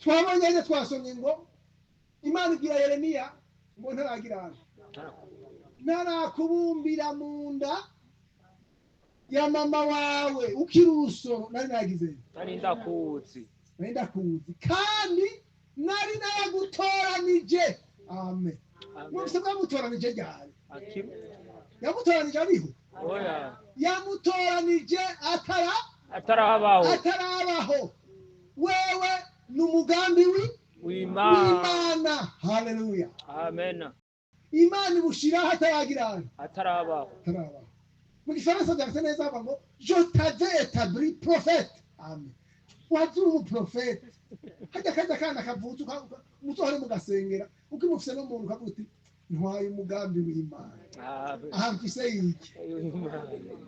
Twabonye neza, twasomye ngo Imana ibwira Yeremiya ngo ntaragira ntarakubumbira mu nda ya mama wawe ukiri urusoro nari nagize nari ndakuzi, nari ndakuzi kandi nari naragutoranije. Amen. Mwese bwamutoranije ryari? Yamutoranije ariho? Oya. Yamutoranije atarabaho. Atarabaho. Wewe ni umugambi w'Imana. Haleluya. Amen. Imana ibushiraho ataragira atarabaho. Atarabaho. Mu gifaransa byanditse neza bavuga ngo je t'avais établi prophète. Amen. Wazuri umuprofete. Hajya kajya kana kavutse umutohore mugasengera ukimufise no muntu ukavuga uti ntwaye umugambi w'Imana. Aha mfise iki?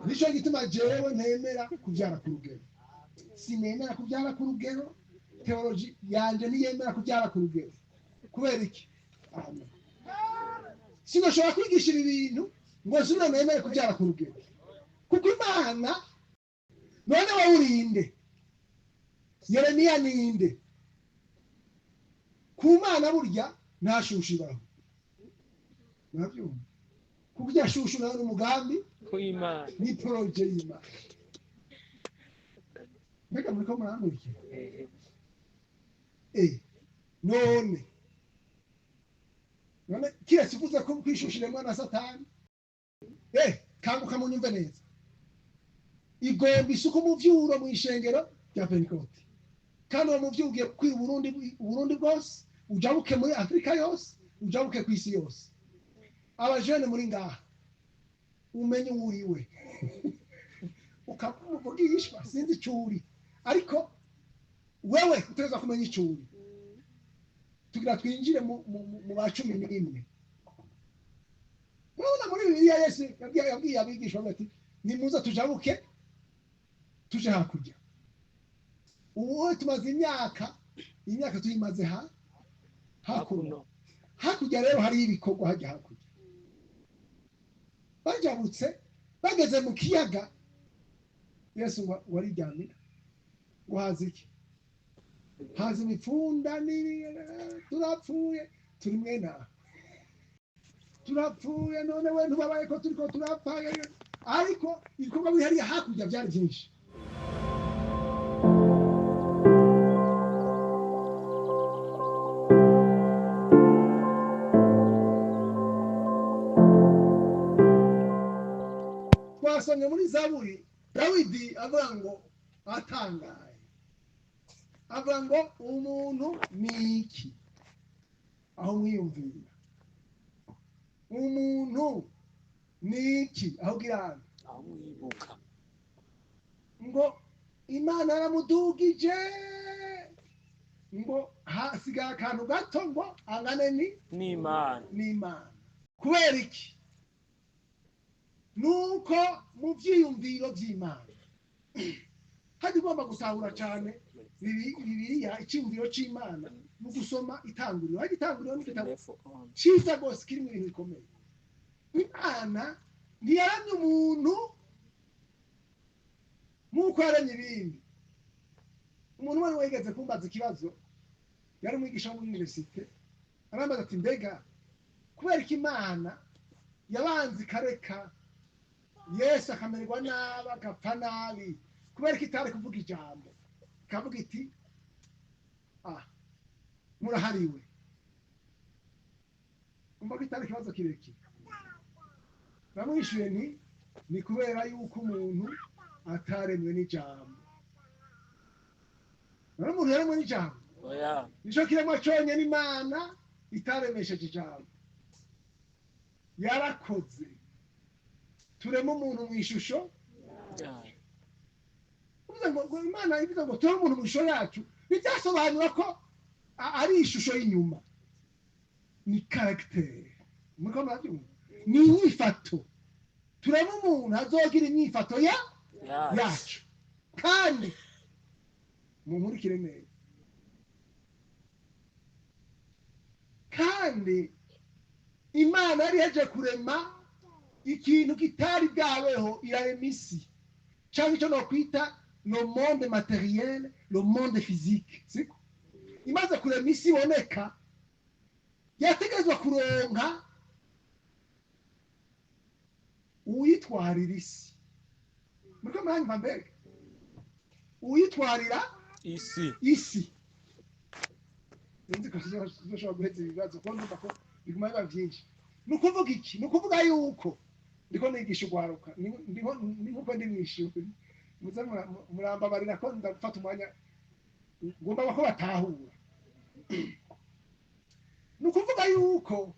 Nico gituma jewe ntemera kubyara ku rugero. Sinemera kubyara ku rugero. Theology yanje niyemera kubyara ku rugero. Kubera iki? Amen. Sinashobora kwigisha ibi bintu ngo nsubire nemere kubyara ku rugero. Kuko Imana none wowe urinde. Yeremiya ninde? Ku Mana burya nta shushu ibaho. Murabyumva? Kuko irya shushu nayo ni umugambi w'Imana, ni poroje y'Imana. Mbega muriko murankurikira? None none kiretse uvuze ko kwishushiremwa na Satani. Kanguka munyumve neza. Igomba isuku mu vyuro mu ishengero rya Pentecote. Kandi uwo muvyo ugiye kwira Uburundi bwose, ujabuke muri Afrika yose, ujabuke ku isi yose. Abajene muri ngaha umenye uwuriwe ukamuvugishwa sinzi ico uri, ariko wewe utegerezwa kumenya ico uri. Tugira twinjire mu ba 11. Urabona muri Bibiliya Yesu yabwiye abigishwa ati nimuze tujabuke tuje hakurya. Ubu tumaze imyaka tuyimaze hakuno. Hakurya rero hari ibikorwa hajya hakurya. Bajabutse bageze mu kiyaga, Yesu wariryamira ngo haza iki? Haza imipfunda nini, turapfuye turi mwena, turapfuye none we ntubabaye ko turiko turapfa. Ariko ibikorwa bihariye hakurya byari byinshi. Twasomye muri Zaburi Dawidi avuga ngo atangaye, avuga ngo umuntu ni iki aho mwiyumvira? Umuntu ni iki aho girana aho mwibuka? Ngo Imana yaramudugije ngo hasigaye akantu gato ngo angane n'Imana. N'Imana. Kubera iki? Nuko mu vyiyumviro vy'Imana hadi ugomba gusahura cyane Bibiliya, icyumviro c'Imana mu gusoma itanguriro. Hadi itanguriro ni igitabo cyiza rwose kirimo ibintu bikomeye. Imana ntiyaremye umuntu nk'uko yaremye ibindi. Umuntu wari wigeze kumbaza ikibazo, yari umwigisha wo muri universite, arambaza ati mbega kubera ko Imana yabanze ikareka Yesu akamererwa nabi agapfa nabi, kubera ko itari kuvuga ijambo ikavuga iti murahariwe? Umva ko itari ikibazo kirekire. Namwishuye nti ni kubera yuko umuntu ataremwe n'ijambo. None umuntu yaremwe n'ijambo? Oya. Nico kiremwa conyene Imana itaremesheje ijambo. Yarakoze. Turema umuntu mu ishusho. Uvuze ngo Imana ivuze ngo tureme umuntu mu ishusho yacu, bitasobanura ko ari ishusho y'inyuma. Ni caractère. Muriko murabyumva? Ni inyifato. Turema umuntu azogira inyifato yacu. Kandi munkurikire neza. Kandi Imana yari yaje kurema ikintu kitari bwabeho, irarema isi, cyangwa icyo nokwita le monde matériel, le monde physique, siko? Imaze kurema isi iboneka, yategerezwa kuronka uwitwarira isi. Muriko muranyumva mbega? Uwitwarira isi. Isi. Sinzi ko tuzoshobora guheza ibibazo, kuko ndumva ko biguma biba byinshi. Ni ukuvuga iki? Ni ukuvuga yuko ndiko nigisha ugwaruka, ndiko ni nkuko ndi mw'ishuri, muze murambabarira ko ndafata umwanya, ngomba ko batahura. Ni ukuvuga yuko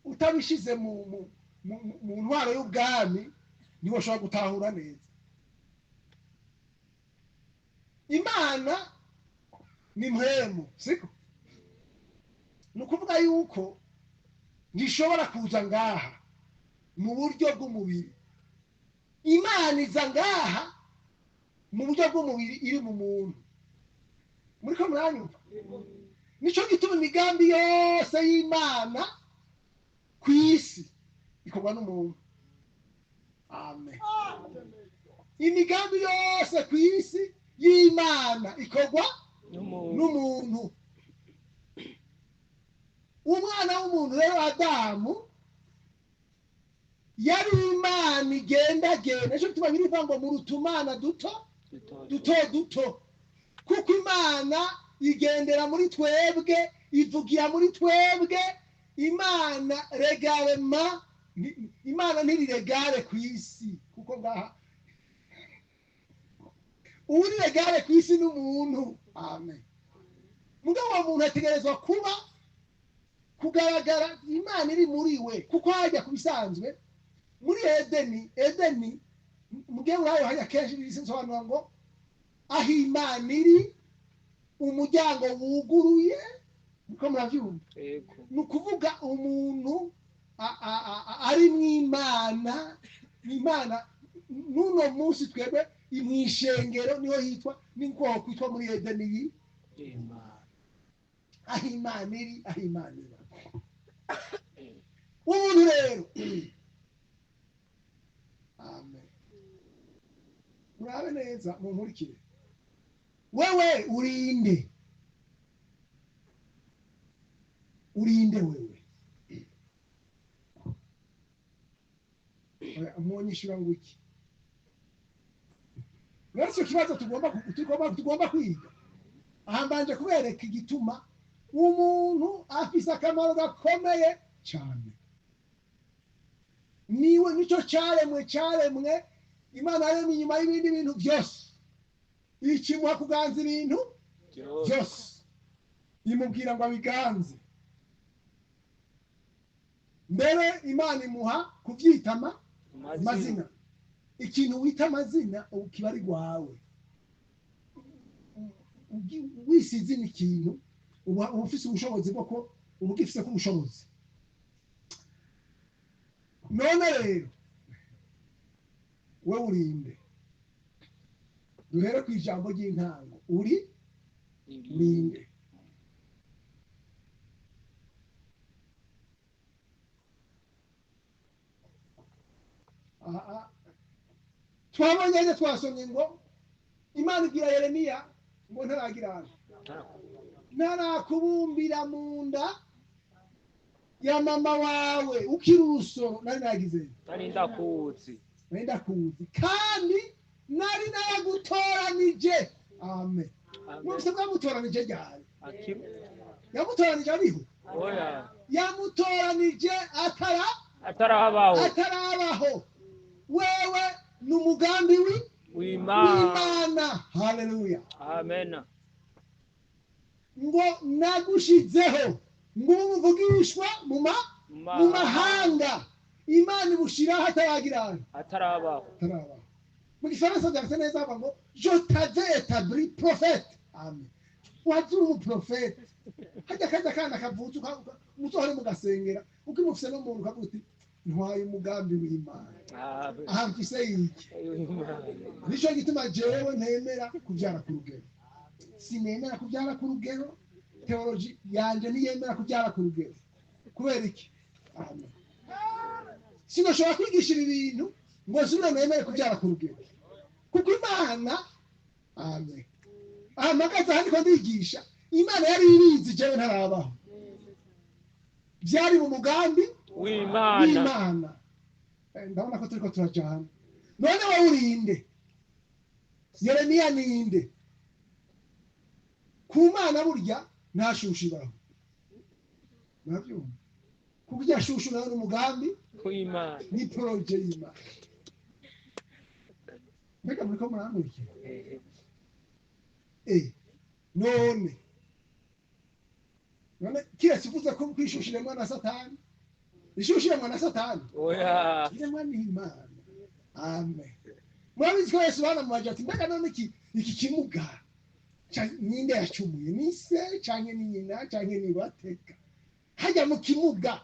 utabishize mu ntwaro y'ubwami ntiwoshobora gutahura neza. Imana ni mpwemu, siko? Ni ukuvuga yuko ntishobora kuza ngaha mu buryo bw'umubiri. Imana iza ngaha mu buryo bw'umubiri iri mu muntu. Muriko muranyumva? Nico gituma imigambi yose y'Imana ku isi ikorwa n'umuntu. Amen. Imigambi yose ku isi y'Imana ikorwa n'umuntu. N'umuntu. Umwana w'umuntu rero, Adamu, yari Imana igendagenda. Nico gituma birivuga ngo muruta umana duto duto duto duto, kuko Imana igendera muri twebwe, ivugira muri twebwe. Imana regarema, Imana ntiriregare ku isi, kuko ngaha uri regare ku isi n'umuntu. Amen. Mugabo uwo muntu ategerezwa kuba kugaragara Imana iri muri we, kuko hajya ku bisanzwe muri Edeni. Edeni mugihe urayo hajya kenshi bisobanura ngo aho Imana iri, umuryango wuguruye. Muko muravyumva? Yego. Ni ukuvuga umuntu ari mu Imana. Imana n'uno munsi twebwe mw'ishengero niho hitwa, niko kwitwa muri Edeni Imana. Aho Imana iri, aho Imana iba. Umuntu rero, amen, murabe neza, munkurikire. Wewe urinde, urinde wewe? Oya, mwonyishura ngo iki? Rero icyo kibazo tugomba kwiga aha, mbanje kubereka igituma umuntu afise akamaro gakomeye cyane. Niwe, nicyo cyaremwe Imana yaremye inyuma y'ibindi bintu byose, ikimuha kuganza ibintu byose. Byose imubwira ngo abiganze. Mbere Imana imuha kubyitama amazina. Ikintu wita amazina ubu kiba ari rwawe. Wise izina ikintu, uba ufise ubushobozi bwo ko uba ugifise ko ubushobozi. None rero we urinde? Duhere ku ijambo ry'intango. Uri urinde? Aha twabonye neza, twasomye ngo Imana ibwira Yeremiya ngo ntaragira, ntarakubumbira mu nda ya mama wawe ukiri urusoro, nari nagize nari ndakuzi. Nari ndakuzi kandi nari naragutoranije. Amen. Mwese bwamutoranije ryari? Yamutoranije ariho? Oya. Yamutoranije atara atarabaho. Atarabaho. Wewe ni umugambi w'Imana. w'Imana. Haleluya. Amen. Ngo nagushizeho ngo ube umuvugishwa mu mahanga. Imana ibushiraho ataragira atarabaho. Atarabaho. Mu gifaransa byanditse neza, bavuga ngo je t'avais établi prophète. Amen. Wazi umuprofete, hajya kajya kana kavutse, muzohore mugasengera ukimufise no muntu, ukavuga uti ntwaye umugambi w'Imana. Amen. Aha mfise iki? W'Imana. Nico gituma jewe ntemera kubyara ku rugero. Sinemera kubyara ku rugero. Théologie yanje ntiyemera kubyara ku rugero. Kubera iki? Amen. Sinashobora kwigisha ibi bintu ngo nsubire nemere kubyara ku rugero, kuko Imana, amen. Ahamagaza aha ndiko ndigisha, Imana yari ibizi jewe ntarabaho. Byari mu mugambi w'Imana. w'Imana. Ndabona ko turiko turajana. None wowe urinde? Yeremiya ninde ku Mana? Burya nta shushu ibaho, murabyumva? Kuko irya shushu nayo ni umugambi w'Imana. Ni projet y'Imana. Mbega muriko murankurikira? None kiretse uvuze ko kwishusha iremwa na Satani, ishushu iremwa na Satani? Oya. Iremwa n'Imana. Amen. Murabizi ko Yesu banamubaje ati: "Mbega none iki kimuga ninde yacumuye? Ni se canke ni nyina canke ni bateka?" Hajya mu kimuga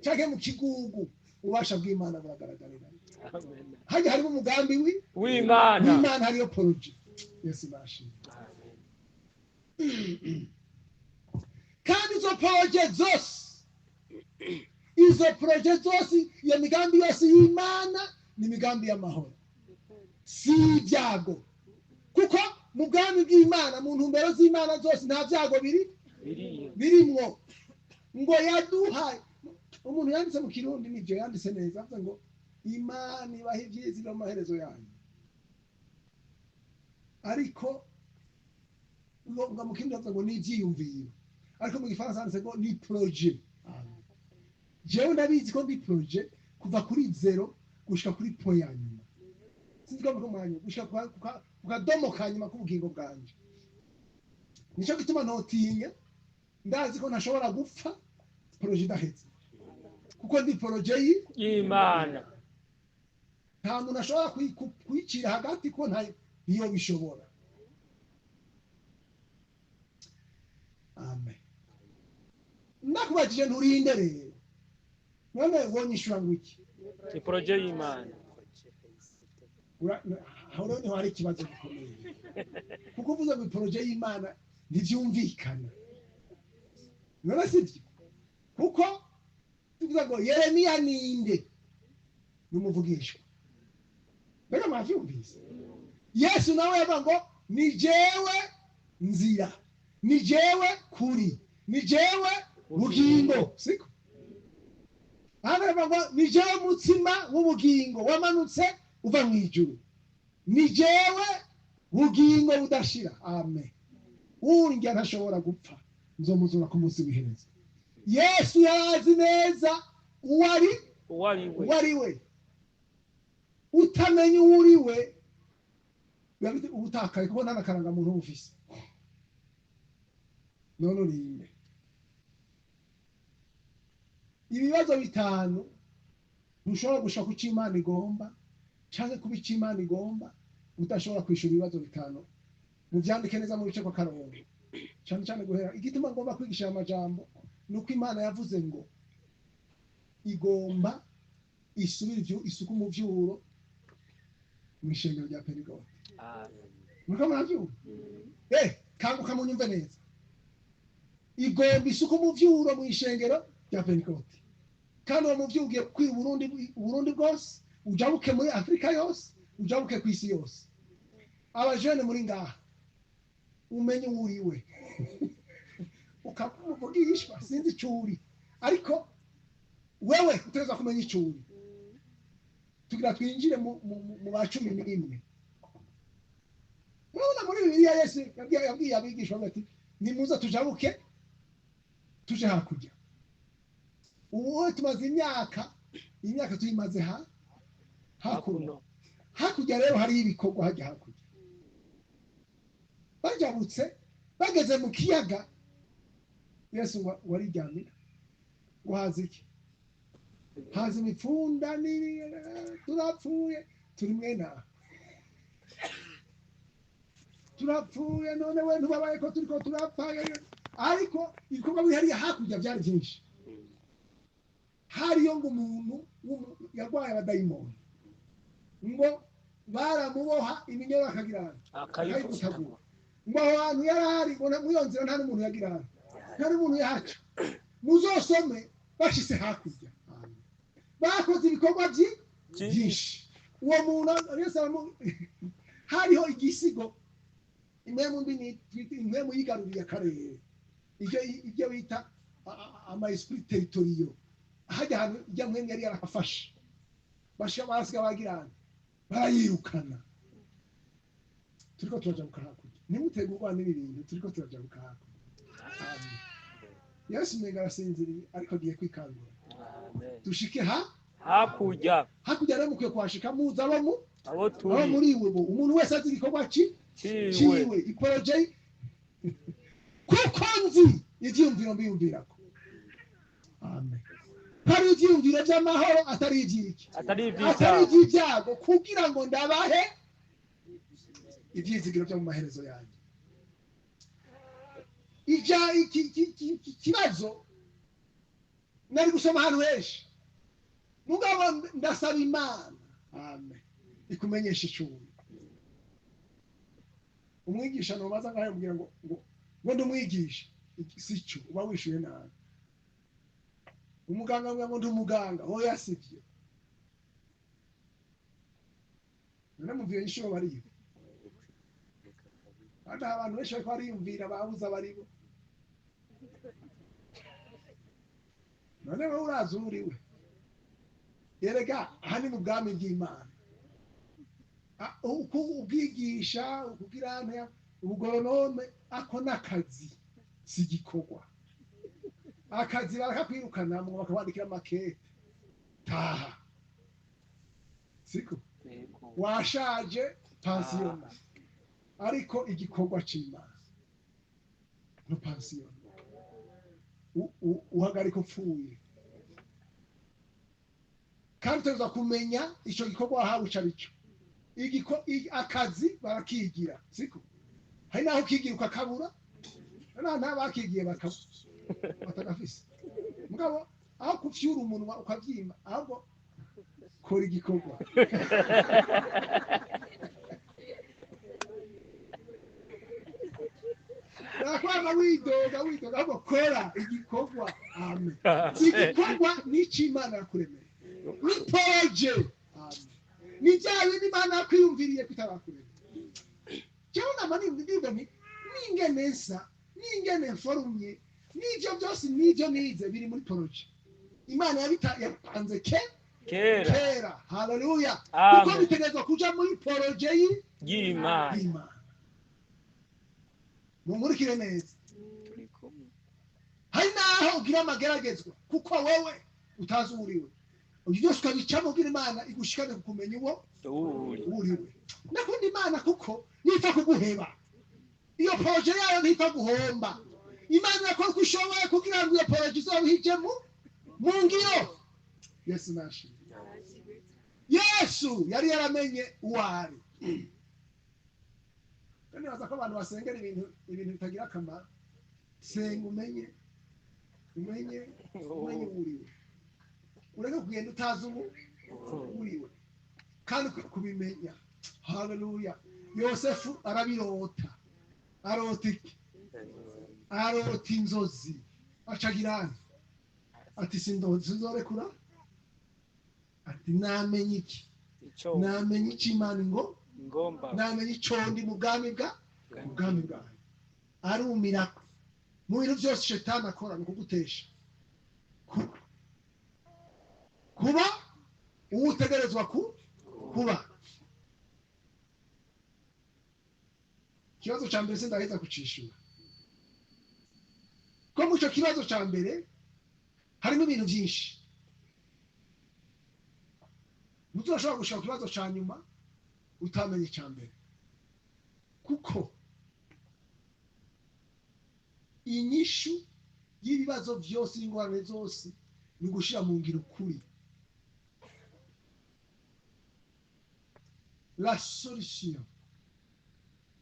canke mu kigugu, ububasha bw'Imana buragaragarira. Amen. Hajya harimo umugambi w'Imana. w'Imana, hariyo projet. Yesu nashimwe. Amen. Kandi izo projet zose, izo projet zose, iyo migambi yose y'Imana ni imigambi y'amahoro, si ibyago, kuko mu bwami bw'Imana, mu ntumbero z'Imana zose, nta byago biri biriyo. Birimwo. Ngo yaduhaye, umuntu yanditse mu Kirundi nibyo yanditse neza, avuze ngo Imana ibaha ibyiza mu maherezo yanyu, ariko ngo mu Kirundi avuze ngo ni ibyiyumviro, ariko mu Gifaransa handitse ngo ni projet. Jewe ndabizi ko ndi projet kuva kuri zéro gushika kuri point ya nyuma. Sinzi ko mvuga umwanya gushika ku kadomo ka nyuma k'ubugingo bwanje. Nico gituma ntotinya. Ndazi ko ntashobora gupfa projet idahetse, kuko ndi projet y'Imana. Nta muntu ashobora kuyicira hagati, ko nta niyo bishobora. Amen. Ndakubajije nturinde rero, none wonyishura ngo iki? Ni projet y'Imana. Aho rero niho hari ikibazo gikomeye, kuko uvuze ngo projet y'Imana ntibyumvikana. None sibyo? Kuko tuvuze ngo Yeremiya ninde? Ni umuvugishwa. Mbega mwavyumvise? Yesu nawe yavuga ngo ni jewe nzira, ni jewe kuri, ni jewe bugingo, siko? Hano yavuga ngo ni jewe mutsima w'ubugingo wamanutse uva mu ijuru, ni jewe bugingo budashira. Amen. Urya ntashobora gupfa, nzomuzura ku munsi w'iherezo. Yesu yarazi neza uwo ari uwo ari we. Uwo ari we. Utamenya uwo uri we, biba uba utakaye, kuko nta n'akarangamuntu uba ufise. None urinde? Ibibazo bitanu ntushobora gushaka icyo Imana igomba cyangwa kuba icyo Imana igomba udashobora kwishyura ibibazo bitanu. Mubyandike neza mu bice kwa karongo, cyane cyane guhera. Igituma ngomba kwigisha aya majambo ni uko Imana yavuze ngo igomba isubire isuku mu vyuro mu ishengero rya Pentekote. Amen. Muriko muravyumva? Kanguka munyumve neza. Igomba isuku mu vyuro mu ishengero rya Pentekote, kandi uwo muvyo ugiye kwira Uburundi, Uburundi bwose, ujabuke muri Afurika yose, ujabuke ku isi yose. Abajene muri ngaha, umenye uwo uriwe, ukamuvugishwa. Sinzi ico uri, ariko wewe utegerezwa kumenya ico uri. Tugira twinjire mu ba 11. Murabona muri Bibiliya Yesu yabwiye abigishwa be ati: "Nimuze tujabuke tuje hakurya." Ubu tumaze imyaka tuyimaze ha hakuno. Hakuno. Hakurya rero hariyo ibikorwa. Hajya hakurya, bajabutse bageze mu kiyaga, Yesu ngo wariryamira, ngo haza iki? Haza imipfunda nini. "Turapfuye, turi mwene aha, turapfuye. None we ntubabaye ko turiko turapfa?" Ariko ibikorwa biri hariya hakurya byari byinshi. Hariyo ngo umuntu yarwaye abadayimoni, ngo baramuboha iminyoro akagira akayigutagura. Ngo aho hantu yari ari, ngo muri iyo nzira nta n'umuntu yagira, nta n'umuntu yahaca. Muzosome, bashyize hakurya bakoze ibikorwa byinshi. Uwo muntu Yesu hariho igisigo. Impwemu mbi ni twita impwemu yigaruriye akarere, ibyo bita ama esprit territoriaux. Hajya ahantu ijya mpwemu yari yarafashe, bashika barasiga bagirana barayirukana. Turiko turajabuka hakurya, ntimutegurwa n'ibi bintu, turiko turajabuka hakurya. Amen. Yesu umenga arasinziriye, ariko agiye kwikangura. Amen. Dushike ha Hakurya. Hakurya rero mukwiye kuhashika muzi abo mu abo abo turi muri iwe. Bo umuntu wese azi igikorwa ci ciwe. Ciwe i projet, kuko nzi ivyiyumviro mbiyumvirako. Amen. Hari ivyiyumviro vy'amahoro, atari ivy'iki? Atari Atari ivy'ibyago. Ivy'ibyago, kugira ngo ndabahe ivyizigiro vyo mu maherezo yanjye. Ija iki kibazo nari gusoma ahantu henshi, mugabo ndasaba Imana, amen, ikumenyesha icumi. Umwigisha nobaza ngaho yamubwira ngo ndi umwigisha, si cyo, uba wishuye nabi. Umuganga amubwira ngo ndi umuganga, oya, sibyo. None muvyo yishuye bariyo, kandi abantu benshi bariko bariyumvira babuze abaribo. None wowe urazi uwo uriwe? Erega aha ni mu bwami bw'Imana. Ubwigisha ukugira ubugoronome, ako n'akazi, si igikorwa. Akazi barakakwirukanamwo, bakabandikira makete, taha, siko? Yego. Washaje, pansiyona. Ariko igikorwa c'Imana no pansiyona, uhagarika upfuye. Kandi utegerezwa kumenya ico gikorwa wahawe ico ari cyo. Akazi barakigira, siko? Hari naho ukigira ukakabura, nta bakigiye batagafise. Mugabo aho kufyura umunwa ukavyima, ahubwo kora igikorwa. Nakwama widoga widoga, ahubwo kora igikorwa. Amen. Igikorwa n'icyo Imana yakuremeye, ni projet. Amen. Ni bya bindi Imana yakwiyumviriye kutarakuremera. Jewe nama nibwira nti n'ingene nsa, n'ingene mforumye, n'ivyo byose, n'ivyo nize, biri muri projet Imana yabitanze ke Kera. Kera. Haleluya! Kuko Amen. bitegerezwa kuja muri projet y'Imana. y'Imana. Munkurikire neza. Turi kumwe. Hari naho ugira amageragezwa kuko wewe utazi uwo uriwe, ibyo byose ukabicamo kugira Imana igushikane ku kumenya uwo Uri. uriwe. Ndakunda Imana kuko nipfa kuguheba, iyo projet yayo ntipfa guhomba. Imana irakora uko ishoboye kugira ngo iyo projet izobe mu ngiro. Yesu nashimwe. Yesu yari yaramenye uwo ari. Kandi nibaza ko abantu basengera ibintu bitagira akamaro. Senga umenye, umenye, umenye uwo uriwe, ureke kugenda utazi uwo uriwe. Kandi kubimenya, haleluya, Yosefu arabirota. Arota iki? Arota inzozi, acagirana ati sinzorekura, ati namenye iki? Ico Namenye iki Imana ngo ngomba. Namenye ico ndi mu bwami bwawe. Arumira mu bintu byose shetani akora ni ukugutesha kuba uwo utegerezwa kuba. Ikibazo cya mbere sindaheza kucishura, ko mu icyo kibazo cya mbere harimo ibintu byinshi. Ntuzashobora gushaka ku kibazo cya nyuma utamenye icya mbere, kuko inyishu y'ibibazo byose, y'ingorane zose, ni ugushyira mu ngiro ukuri. La solution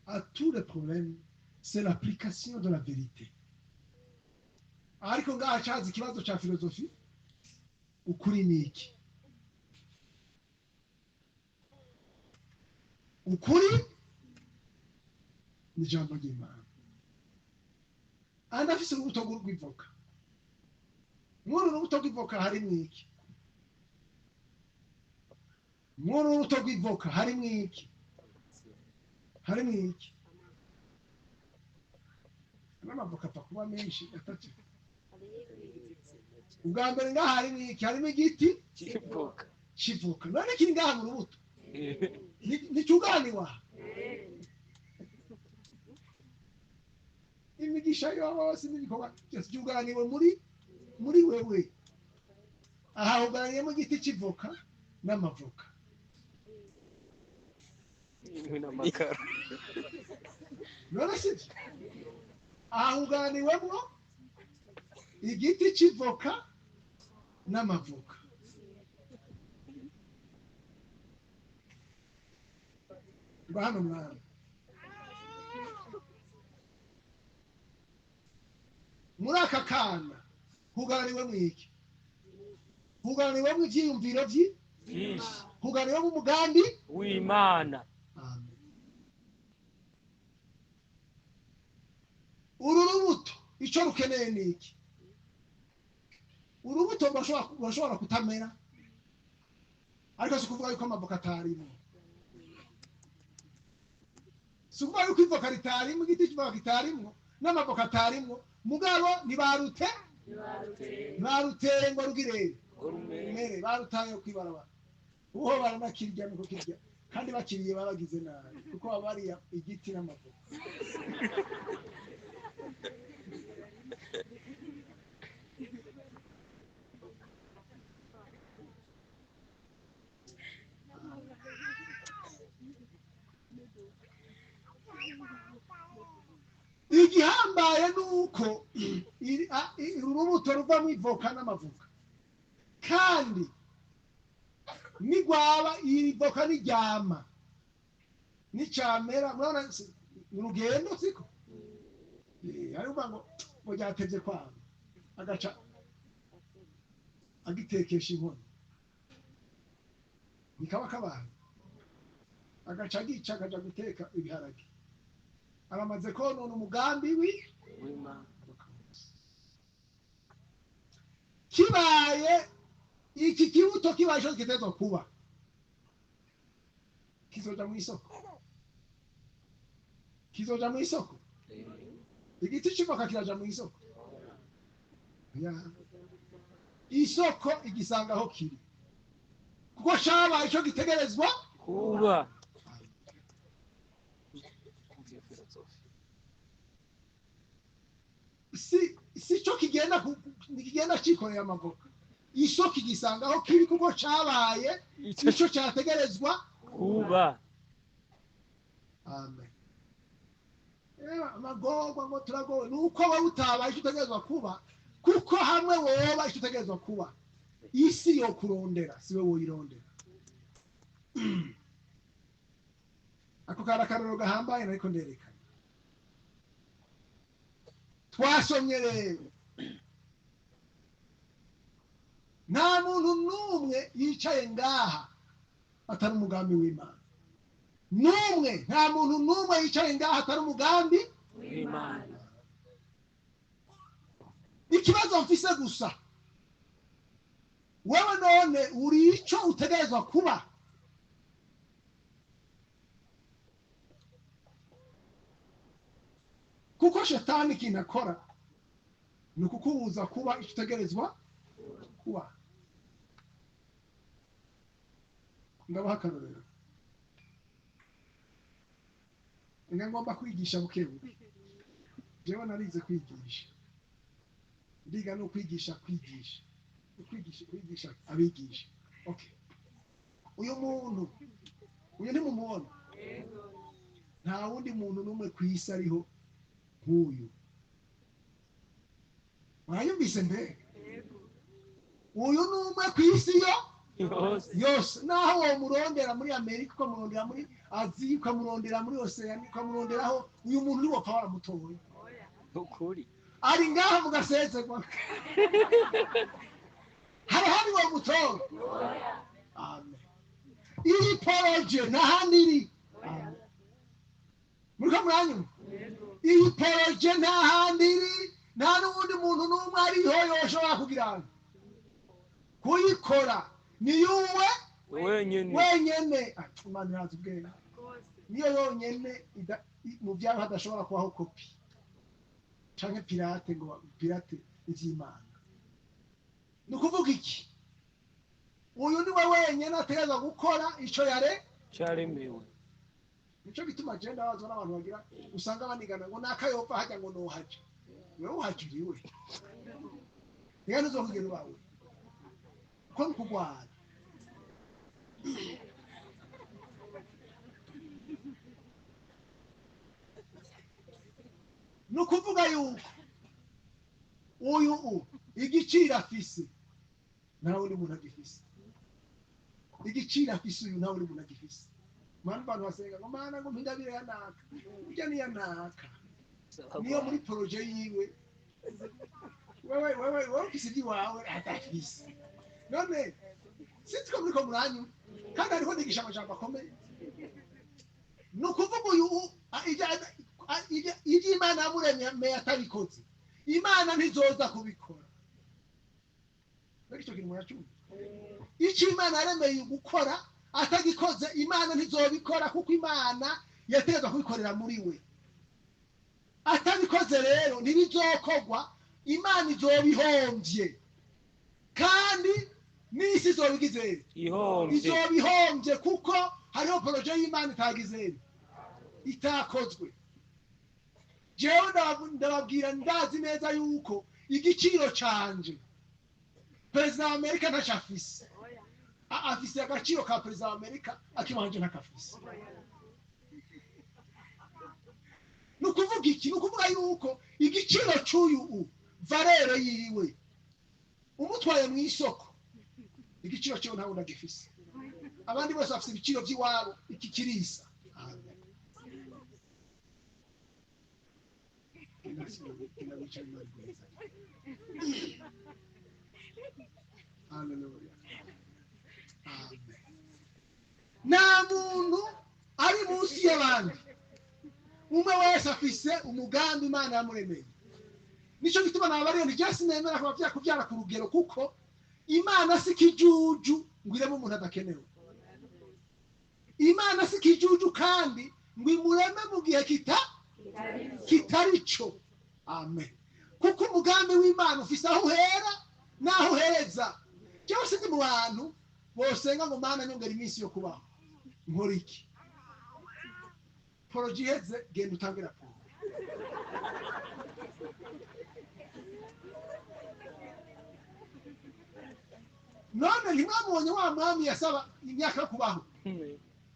à tous les problèmes, c'est l'application de la vérité. Ariko ngaha caza ikibazo ca filozofi: ukuri ni iki? Ukuri ni ijambo ry'Imana. Andi afise urubuto rw'ivoka. Muri uru rubuto rw'ivoka harimwo iki? Muri uru rubuto rw'ivoka harimwo iki? Harimwo iki? N'amavoka apfa kuba menshi atatu. Ubwa mbere ngaha harimo iki? Harimo igiti Kivoka. Kivoka. None kiri ngaha mu rubuto, nticyuganiwa imigisha yose n'ibikorwa byose byugaraniwe muri wewe. Aha hugaraniyemo igiti cy'ivoka n'amavoka. Inkwi n'amakara. None sibyo? Aha hugaraniwemo igiti cy'ivoka n'amavoka. Ngo hano mwana, muri aka kana hugaraniwemo iki? Hugaraniwemo ibyiyumviro byinshi. Hugaraniwemo umugambi w'Imana. Amen. Uru rubuto icyo rukeneye ni iki? Urubuto rurashobora kutamera, ariko si ukuvuga yuko amavoka atarimo, si ukuvuga yuko ivoka ritarimo, igiti cy'ivoka kitarimo n'amavoka atarimo. Mugabo ntibarute ntibaruteye ngo rugire ngo rumere. Mere barutaye kwibarabara, uho baranakirya nuko kirya, kandi bakiriye babagize nabi kuko baba bariya igiti n'amavoka. Igihambaye ni uko urubuto ruvamo ivoka n'amavoka, kandi nigwaba iri voka niryama nicamera, murabona ni urugendo siko? Hari uvuga ngo ryatevye kwama, agaca agitekesha inkono nikaba kabaye, agaca agica akaja guteka ibiharage, aramaze konona umugambi w'Imana. Kibaye iki kibuto, kibaye ico gitegerezwa kuba, kizoja mu isoko, kizoja mu isoko. Igiti c'ivoka kiraja mu isoko. Ya. Isoko igisanga aho kiri, kuko cabaye ico gitegerezwa kuba. Si cyo kigenda kigenda cikoreye amavoka, isoko igisanga aho kiri kuko cabaye icyo ico cyategerezwa kuba. Amen. Amagorwa ngo turagowe ni uko wowe utabaye icyo utegerezwa kuba, kuko hamwe woba icyo utegerezwa kuba, isi yo kurondera si we woyirondera. Ako kari akarorero gahambaye nariko nderekana. Twasomye rero, nta muntu n'umwe yicaye ngaha atari umugambi w'Imana. N'umwe, nta muntu n'umwe yicaye ngaha atari umugambi w'Imana. Ikibazo mfise gusa, wewe none uri ico utegerezwa kuba? Kuko shetani ikintu akora ni ukukubuza kuba ico utegerezwa kuba. Ndabaha akarorero. Nga ngomba kwigisha buke buke. Jewe narize kwigisha, ndiga no kwigisha kwigisha kwigisha kwigisha abigisha. Okay, uyu muntu uyu ntimumubona, nta wundi muntu n'umwe ku isi ariho nk'uyu. Murayumvise mbega? Uyu ni umwe ku isi yo yose. Yose. Naho womurondera muri Amerika, ukamurondera muri Aziya, ukamurondera muri Oceania, ukamuronderaho, uyu muntu ntiwopfa waramutoye. Ukuri. Ari ngaha mu gasezerwa, hari handi womutora? Amen. Iri projet nta handi iri. Amen. Muriko muranyumva? Iyi projet nta handi iri, nta n'uwundi muntu n'umwe ariho yoshobora kugira ngo kuyikora, ni yuwe wenyine. Wenyene. Ah, Imana irazi ubwenge, niyo yonyene mu byayo hadashobora kubaho kopi. Canke pirate ngo pirate ivy'Imana. Ni ukuvuga iki? Uyu ni we wenyine ategerezwa gukora ico yare Cyaremewe. Nico gituma je ndabazwa n'abantu bagira usanga banigana ngo nakayopfa hajya ngo nohaje. Wewe uhajiriwe. Reka ntuzokugera iwawe. Ko ni ukugwara. Ni ukuvuga yuko uyu igiciro afise nta wundi muntu agifise. Igiciro afise uyu nta wundi muntu agifise. Mwana abantu basenga ngo mana ngo mpindabire ya naka. Urya ni ya naka. Niyo muri projet yiwe. Wewe ufise iby'iwawe atafise. None sinzi ko muriko muranyu kandi hariho nigisha amajambo akomeye. Ni ukuvuga uyu ibyo Imana yamuremye atabikoze, Imana ntizoza kubikora. Mbega icyo kintu muracyumva? Icyo Imana yaremeye gukora atagikoze, Imana ntizobikora kuko Imana yategerezwa kubikorera muri we. Atabikoze rero ntibizokorwa, Imana izobihombye. Kandi n'isi izobigize Ihombye. Izobihombye kuko hariho projet y'Imana itagize itakozwe. Jewe ndababwira ndazi neza yuko igiciro canje Perezida wa Amerika ntacyo afise. Afise agaciro ka Perezida wa Amerika akiwanje ntakafise. Ni ukuvuga iki? Ni ukuvuga yuko igiciro c'uyu valere yiwe umutwaye mu isoko igiciro cyo ntawe ndagifise. Abandi bose bafise ibiciro by'iwabo, iki kirisa. Amen. Hallelujah. Amen. Nta muntu ari munsi y'abandi. Umwe wese afise umugambi Imana yamuremeye. Nico gituma nabariyo nti je sinemera kuba kubyara ku rugero kuko Imana si kijuju ngo ireme umuntu adakenewe. Imana si kijuju kandi ngo imureme mu gihe kitari cyo. Amen. Kuko umugambi w'Imana ufise aho uhera n'aho uhereza. Jewe sindi mu bantu bosenga ngo Mana nyongera iminsi yo kubaho. Nkora iki? Poroji iheze genda utange raporo. None ntimwamubonye wa mwami yasaba imyaka yo kubaho.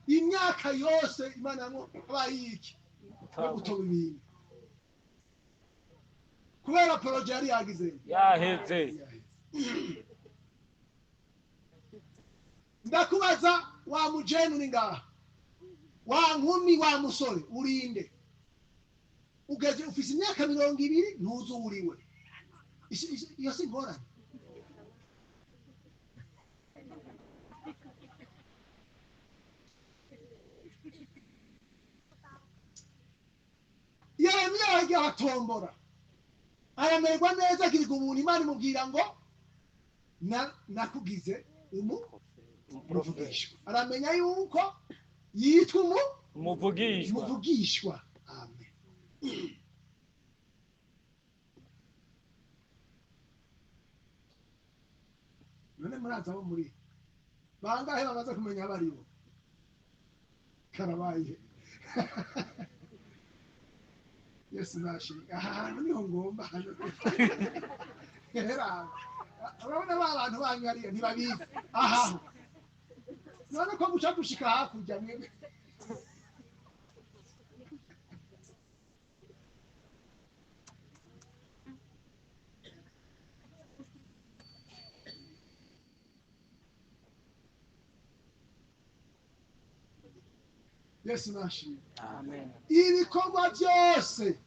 Imyaka yose Imana yamuhaye iki? Yo gutoba ibintu. Kubera poroje yari yagize. Yaheze. Ndakubaza wa mujene uri ngaha, wa nkumi wa musore urinde, ugeze ufise imyaka 20 ntuzi uwuriwe. Iyo si ingorane. Yeremiya aragiye aratombora, aramererwa neza, agirirwa ubuntu. Imana imubwira ngo nakugize umuvugishwa. Aramenya yuko yitwa umuvugishwa. Umuvugishwa. Amen. None muraza abo muri bangahe bamaze kumenya abaribo? Karabaye. Yesu nashinga ahantu niho ngomba hano. Era urabona ba bantu banyu hariya ntibabizi ahaho. None ko muca gushika hakurya mwebwe. Yesu nashimwe. Amen. Ibikorwa byose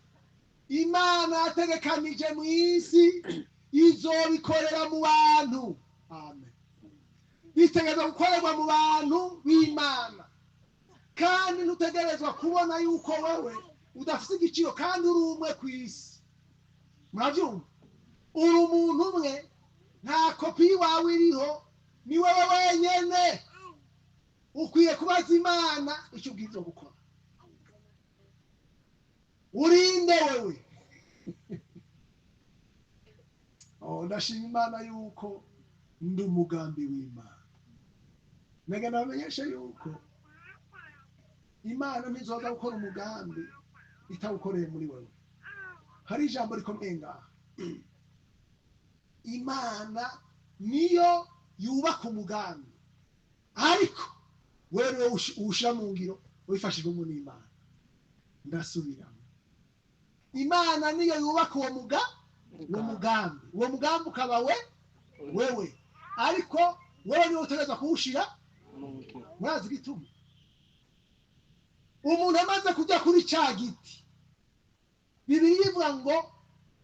Imana yategekanije mu isi izobikorera mu bantu. Amen. Bitegerezwa gukorerwa mu bantu b'Imana. Kandi ntutegerezwa kubona yuko wewe udafite igiciro kandi uri umwe ku isi. Murabyumva? Uri umuntu umwe, nta kopi yawe iriho, ni wewe wenyene. Ukwiye kubaza Imana icyo ubwirizwa gukora. Urinde wewe. Ndashima Imana yuko ndi umugambi w'Imana. Nega namenyeshe yuko Imana ntizoza gukora umugambi itawukoreye muri wewe. Hari ijambo rikomeye ngaha. Imana niyo yubaka umugambi, ariko wewe uwushira mu ngiro wifashijwemo n'Imana. Ndasubiramo, Imana niyo yubaka uwo mugambi, uwo mugambi ukaba we wewe, ariko wewe niwe utegerezwa kuwushira mu ngiro. Murazi igituma umuntu amaze kujya kuri cya giti, Bibiliya ivuga ngo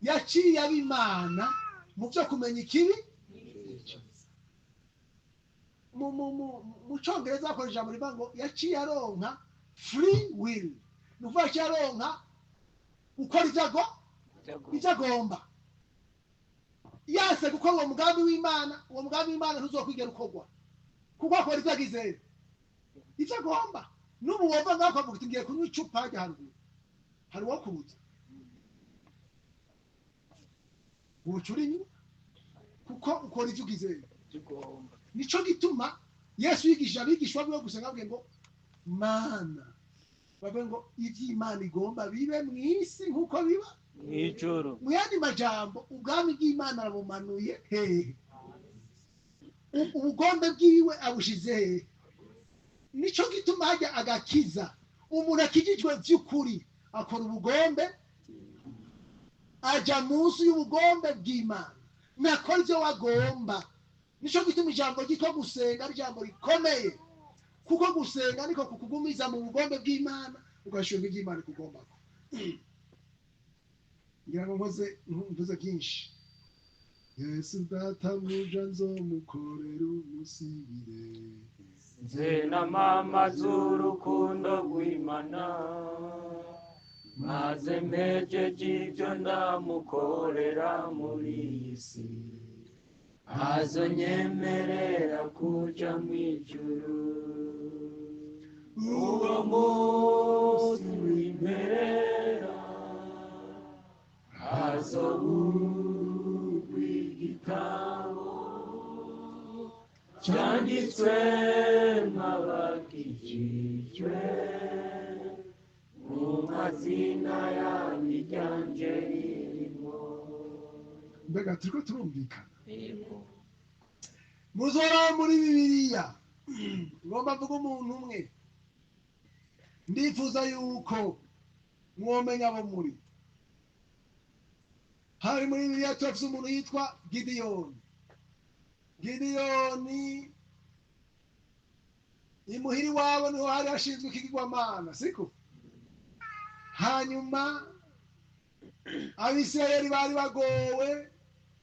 yaciye abimana mu byo kumenya ikibi. Mu Cyongereza bakoresha ijambo rivuga ngo yaciye aronka free will, ni ukuvuga yaciye aronka gukora ibyo agomba. Yase gukora uwo mugambi w'Imana, uwo mugambi w'Imana ntuzokwigera ukorwa, kuko akora ibyo agize, ibyo agomba. N'ubu wumva ngaho ukavuga uti ngiye kunywa icupa hajya haruguru, hari uwo kubuza woca urinywa, kuko ukora ibyo ugize. Nico gituma Yesu yigishije abigishwa biwe gusenga bavuge ngo Mana, bavuge ngo iby'Imana igomba bibe mu isi nk'uko biba mw'ijuru. Mu yandi majambo, ubwami bw'Imana arabumanuye hehe, ubugombe bwiwe abushize hehe. Nico gituma hajya agakiza umuntu akijijwe by'ukuri akora ubugombe, aja munsi y'ubugombe bw'Imana, ntakora ibyo wagomba. Nico gituma ijambo ryitwa gusenga ari ijambo rikomeye, kuko gusenga niko kukugumiza mu bugombe bw'Imana, ugashunga iby'Imana ikugombako. Ngira ngo nkoze mvuze byinshi. Yesu data muja nzomukorera umusibire, nze na mama z'urukundo rw'Imana, maze mpejeje ibyo ndamukorera muri iyi si, azonyemerera kuja mw'ijuru. Uwo munsi w'imperera hazoburwa igitabo cyanditswe nk'abakijijwe mu mazina yanyu iryanje ririmo. Mbega turiko turumvikana? Muzora muri Bibiliya ngomba mvuga umuntu umwe, ndifuza yuko mwomenya abo muri. Hari muri Bibiliya turafise umuntu yitwa Gidiyoni. Gidiyoni imuhiri wabo niho hari hashinzwe ikigirwamana, siko? Hanyuma Abisirayeli bari bagowe,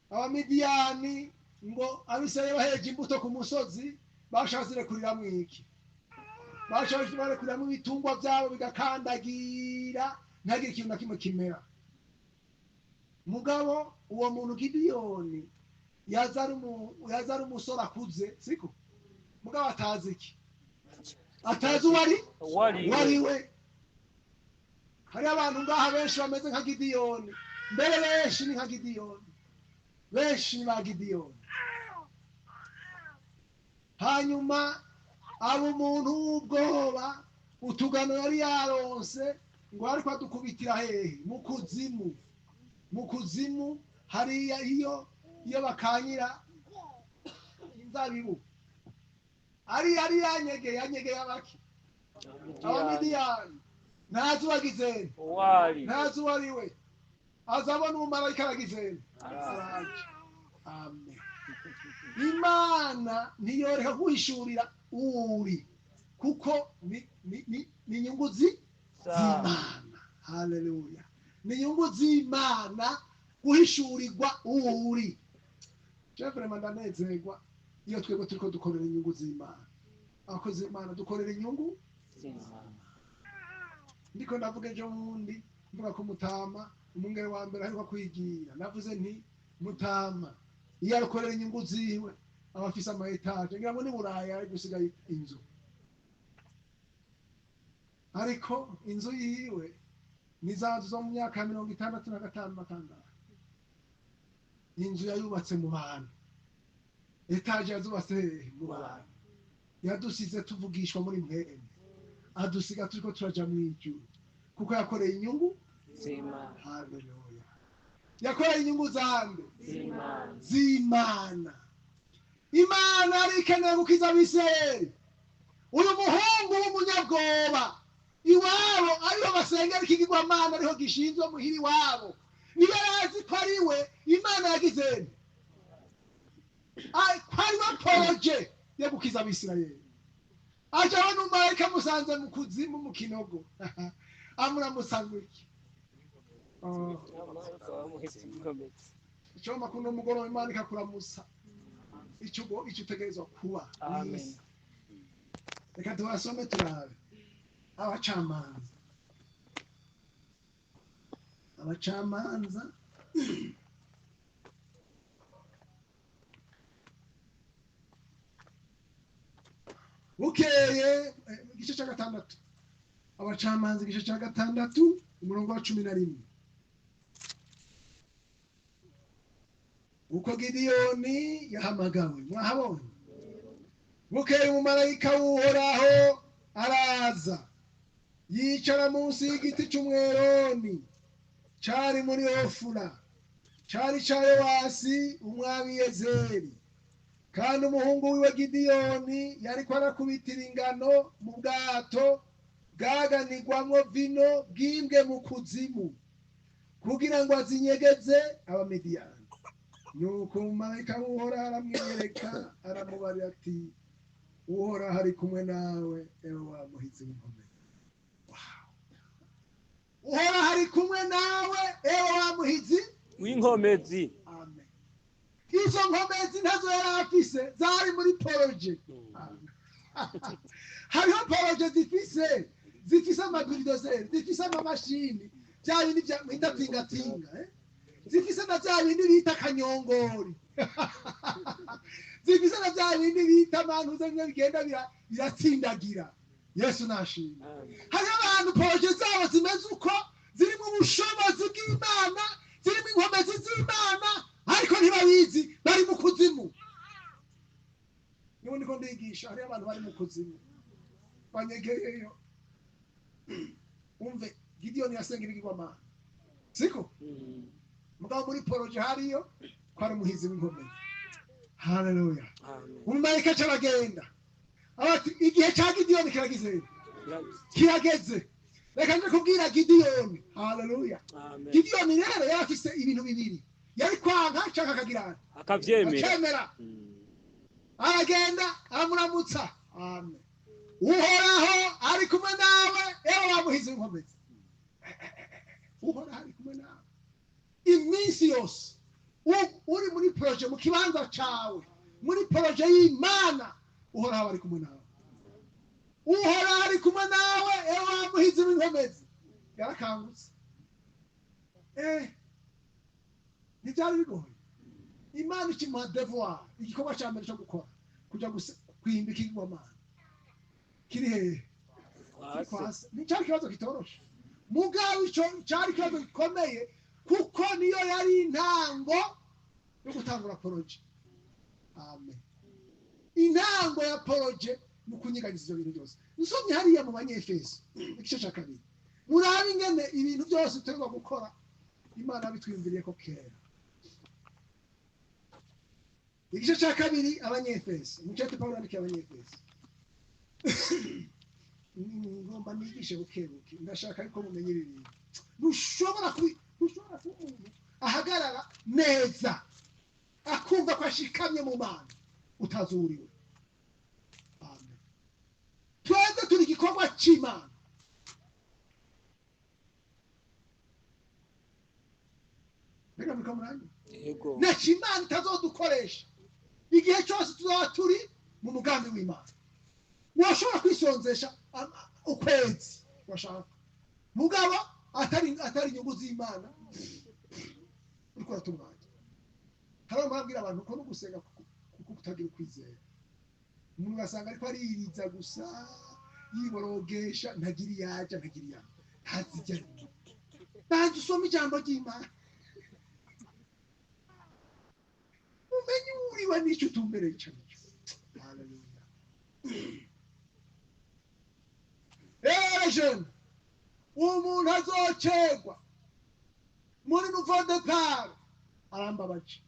Abamidiyani ngo Abisirayeli baheje imbuto ku musozi, bashatse kuririramwo iki? Bashatse barekuriramo ibitungwa byabo bigakandagira, ntihagire ikintu na kimwe kimera. Mugabo uwo muntu Gidiyoni yaza ari umusore akuze, siko? Mugabo atazi iki? Atazi uwari we. Hari abantu ngaha benshi bameze nka Gidiyoni, mbere benshi ni nka Gidiyoni, benshi ni ba Gidiyoni. Hanyuma abo umuntu w'ubwoba utugano yari yaronse ngo ariko adukubitira hehe? Mu kuzimu. Mu kuzimu hariya iyo bakanyira inzabibu, ari yari yanyegeye abaki Abamidiyani. Ntazi uwagizeni, ntazi uwo ari we, azabona umumarayika aragizeni, araje. Amen. Imana ntiyoreka guhishurira uri, kuko ni inyungu z'Imana. Haleluya. Ni inyungu z'Imana guhishurirwa uri. Je vraiment ndanezerwa iyo twebwe turiko dukorera inyungu z'Imana. Abakozi b'Imana dukorera inyungu z'Imana. Ndiko ndavuga ejo bundi, mvuga ko Mutama umungere wa mbere aheruka kwigira, navuze nti Mutama iyo akorera inyungu ziwe aba afise ama etaje, ngira ngo ni Buraya ari gusiga inzu, ariko inzu yiwe ni za nzu zo mu myaka 65 na 6. Inzu yayubatse mu bantu, etaje yazubatse mu bantu, yadusize tuvugishwa muri mwene, adusiga turiko turaja mu ijuru kuko yakoreye inyungu z'Imana. Haleluya. Yakoreye inyungu zande? Z'Imana. Z'Imana. Imana yari ikeneye gukiza Abisirayeli. Uyu muhungu w'umunyabwoba, iwabo ariho basengera ikigirwamana, ariho gishinzwe muhira iwabo, niyo yazi ko ari we Imana yagize ko ari we projet yo gukiza Abisirayeli. Aje abona umumarayika amusanze mu kuzimu mu kinogo, amuramutsa ngo iki? Icyo kuno mugoroba Imana ikakuramusa icyo icyo utegerezwa kuba. Amen. Reka tubasome turabe abacamanza. Abacamanza bukeye, igice cya 6, Abacamanza igice cya 6 umurongo wa 11. Uko Gidiyoni yahamagawe, mwahabonye? Bukeye umumarayika w'Uhoraho araza yicara munsi y'igiti cy'umweroni cari muri Ofura, cari ca Yowasi umwami Yezeri. Kandi umuhungu wiwe Gidiyoni yariko arakubitira ingano mu bwato bwaganirwamwo vino bwimbwe mu kuzimu, kugira ngo azinyegeze Abamidiyani. Nuko umumarayika w'Uhoraho aramwereka, aramubarira ati: Uhoraho ari kumwe nawe, ewe wa muhizi w'inkomezi. Uhoraho ari kumwe nawe, ewe wa muhizi w'inkomezi. Amen. Izo nkomezi ntazo yari afise, zari muri projet. Hariho projet zifise amabulldozer, zifise amamashini, bya bindi bya mwita tingatinga, zifise na bya bindi bita kanyongori, zifise na bya bindi bita abantu bimwe bigenda biratsindagira. Yesu nashimwe. Hariho abantu projet zabo zimeze uko, zirimo ubushobozi bw'Imana, zirimo inkomezi z'Imana, ariko ntibabizi, bari mu kuzimu. Niba ndiko ndigisha, hariho abantu bari mu kuzimu banyegeyeyo. Umve, Gidiyoni yasenga ibigirwamana, siko? Mugabo muri projet hariyo ko ari umuhizi w'inkomezi. Haleluya. Umumarayika aca aragenda, ati igihe cya Gidiyoni kirageze, kirageze, reka nje kubwira Gidiyoni. Haleluya. Gidiyoni rero yari afise ibintu bibiri, yari kwanka canke akagirana, akavyemera, akemera. Aragenda aramuramutsa. Amen. Uhoraho ari kumwe nawe, ewe wa muhizi w'inkomezi. Uhoraho ari kumwe nawe iminsi yose. Uri muri projet mu kibanza cawe, muri projet y'Imana, Uhoraho ari kumwe nawe. Uhoraho ari kumwe nawe, ewe wa muhizi w'inkomezi. Yarakangutse. Ntibyari bigoye. Imana ikimuha devoir, igikorwa cya mbere cyo gukora, kuja kwimba ikigirwamana kiri hehe? Kwase. Ni cyari ikibazo kitoroshe, mugabo ico cyari ikibazo gikomeye, kuko niyo yari intango yo gutangura projet. Amen. Intango ya projet mu kunyiganyiza ivyo bintu byose. Nsomye hariya mu Banyefeso igice cya 2, murabe ingene ibintu byose turimo gukora Imana bitwiyumviriye ko kera. Igice cya 2 Abanyefeso, umucete Pawulo yandikiye Abanyefeso. Ngomba nigishe buke buke, ndashaka ariko mumenye ibi bintu. Ntushobora kuba umuntu ahagarara neza akumva ko ashikamye mu Mana utazuriwe. Amen. Twese turi igikorwa cy'Imana. Mbega muriko muranyumva? Yego. Ntacyo Imana itazodukoresha igihe cyose tuzaba turi mu mugambi w'Imana. Washobora kwisonzesha ukwezi washaka, mugabo atari inyungu z'Imana uriko uratunganya. Hari ababwira abantu ko no gusenga kuko kutagira ukwizera, umuntu ugasanga ariko aririza gusa, yiborogesha, ntagira iyaja, ntagira iyaja, ntazijya. Banza usome ijambo ry'Imana. Wiwe n'icyo utumbereye ico nico. Haleluya. Rero jeune, umuntu azocerwa muri nouveau départ arambabaje.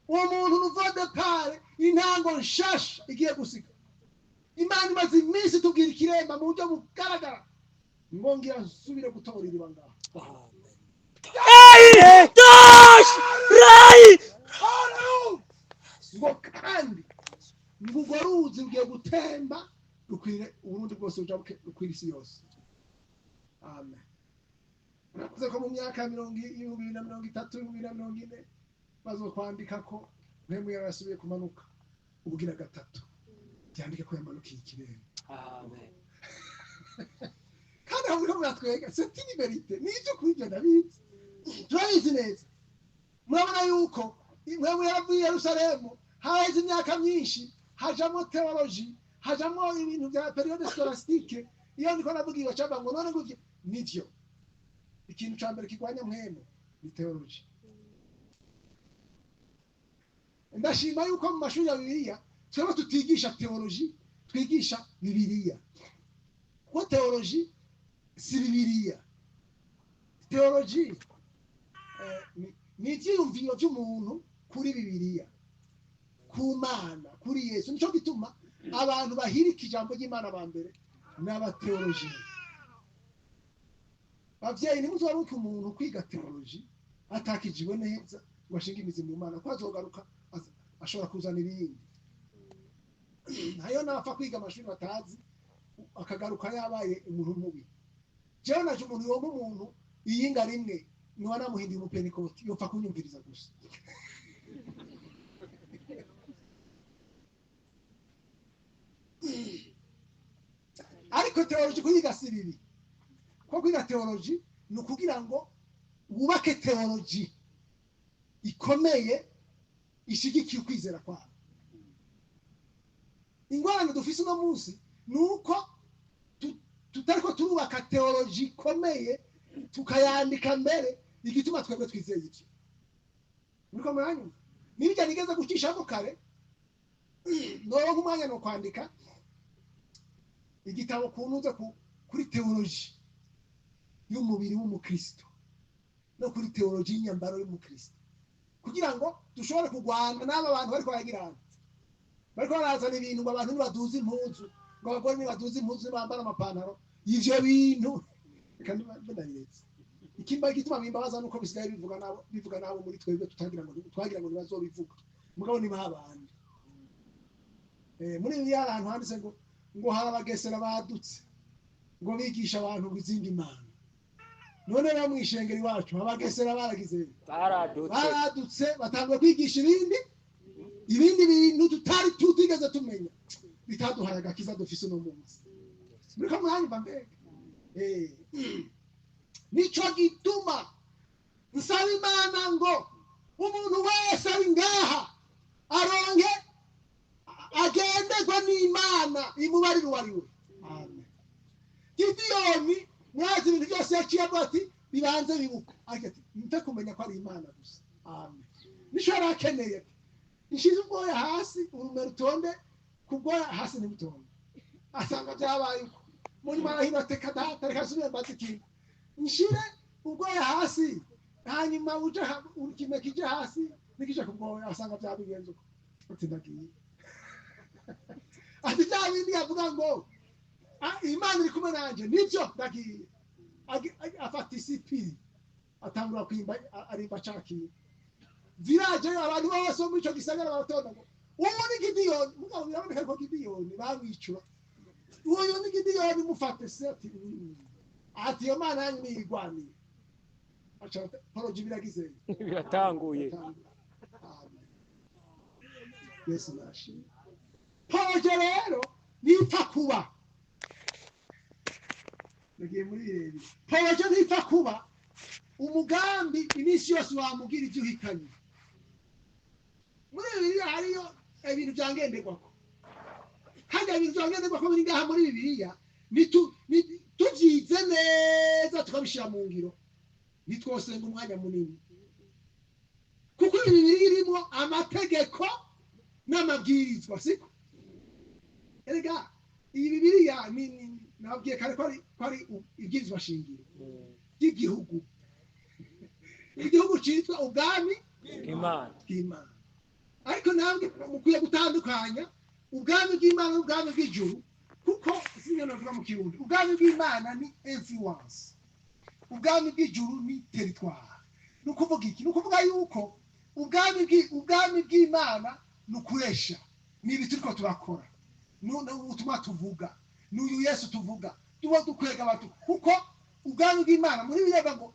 Umuntu nouveau départ, intango nshasha igiye gusiga. Imana imaze iminsi tubwira ikiremba mu buryo bugaragara ngo ngira nsubire gutora iriba ngaha. Rai! Dosh! Rai! Haleluya! Ngo kandi ngo urwo ruzi rugiye gutemba rukwire Uburundi bwose, ruja rukwire isi yose. Amen. Uravuze ko mu myaka 2030, 2040 bazokwandika ko Mpwemu yarasubiye kumanuka ubugira gatatu, byandike ko yamanukiye ikirere. Amen. Kandi aho muriko muratwega, c'est une vérité, ni ibyo kuri ibyo ndabizi, turabizi neza. Murabona yuko Mpwemu yaravuye i Yerusalemu haheze imyaka myinshi, hajamwo théologie, hajamwo ibintu bya période scolastique. Iyo ndiko navuga iyo camba ngo none gutya nivyo. Ikintu ca mbere kirwanya Mpwemu ni théologie. Ndashima yuko mu mashuri ya Bibiliya twebwe tutigisha théologie, twigisha Bibiliya, kuko théologie si Bibiliya. Théologie ni ivyiyumviro vy'umuntu kuri Bibiliya, ku Mana, kuri Yesu. Nico gituma abantu bahirika ijambo ry'Imana ba mbere ni abathéologiens. Bavyeyi, ntimuzobaruke umuntu kwiga théologie atakijwe neza ngo ashinge imizi mu Mana, ko azogaruka ashobora kuzana ibindi. Nayo napfa kwiga amashuri batazi, akagaruka yabaye umuntu mubi. Jewe naje umuntu yompa umuntu iyinga rimwe niwa namuhinduye umupenikoti, yopfa kunyumviriza gusa. Ariko théologie kuyiga si bibi, kuko kwiga théologie ni ukugira ngo wubake théologie ikomeye ishigikiye ukwizera kwawe. Ingorane dufise uno munsi ni uko tutariko turubaka théologie ikomeye, tukayandika mbere igituma twebwe twizeye ivyo. Muriko muranyumva? Nibyo nigeze gucishamo kare, noronka umwanya no kwandika igitabo kunuze kuri théologie y'umubiri w'umukristo no kuri théologie y'inyambaro y'umukristo, kugira ngo dushobore kurwana n'aba bantu bariko baragirana, bariko barazana ibintu ngo abantu nibaduze impuzu, ngo abagore nibaduze impuzu bambara amapantaro. Ivyo bintu reka ndabiretse. Ikimba igituma bimbabaza nuko bisigaye bivuga nabo, bivuga nabo muri twebwe tutagira ngo twagira ngo nibazobivuga, mugabo ni babandi. Muri Bibiliya hari ahantu handitse ngo hari abagesera badutse ngo bigisha abantu ngo izindi mana. None rero mw'ishengero iwacu abagesera baragize Baradutse. Baradutse, batangura kwigisha ibindi bintu tutari tutigeze tumenya, bitaduhaye agakiza dufise uno munsi. Muriko muranyumva mbega? Nico gituma nsaba Imana ngo umuntu wese ari ngaha aronke agenderwa n'Imana imubarire uwo ari we. Amen. Gidiyoni mwazi ibintu byose yaciye avuga ati bibanze bibuka, ariko ati mpe kumenya ko ari Imana gusa. Amen. Nico yari akeneye. Nshize ubwoya hasi urume rutonde ku bwoya hasi ntibutonde, asanga byabaye uko. Muri marahino ateka data, reka nsubire mbaze ikintu, nshire ubwoya hasi hanyuma uje ikime kije hasi nikije ku bwoya, asanga byabigenze uko. Ati ndagiye. Ati bya bindi yavuga ngo Imana iri kumwe nanje, nibyo, ndagiye. Afata isipiri atangura kwimba, arimba cakiye village. Abantu bose bo muri ico gisagara baratonda ngo uwo ni Gidiyoni. Mugabo biraboneka ko Gidiyoni bamwicura, uyu ni Gidiyoni, mufate se. Ati ati iyo Mana yanyu niyigwaniye. Aca projet biragize. Biratanguye. Amen. Yesu nashimwe. Projet rero nipfa kuba nagiye muri birebire. Projet ntipfa kuba umugambi iminsi yose wamugira ibyo uhitanye. Muri Bibiliya hariyo ibintu bya ngenderwako. Hajya ibintu bya ngenderwako biri ngaha muri Bibiliya, tubyize neza tukabishyira mu ngiro, ntitwosenga umwanya munini, kuko ibi Bibiliya irimo amategeko. N'amabwirizwa, siko? Erega iyi Bibiliya ni nababwiye kare ko ari ibwirizwa shingiro ry'igihugu, igihugu cyitwa ubwami Imana. bw'Imana. Ariko namwe mukwiye gutandukanya ubwami bw'Imana n'ubwami bw'ijuru, kuko sinyo navuga mu Kirundi. Ubwami bw'Imana ni influence, ubwami bw'ijuru ni territoire. Ni ukuvuga iki? Ni ukuvuga yuko ubwami bw'Imana ni ukuresha, ni ibi turiko turakora, ni ubutumwa tuvuga, ni uyu Yesu tuvuga, tuba dukwega abantu. Kuko ubwami bw'Imana muri Bibiliya ngo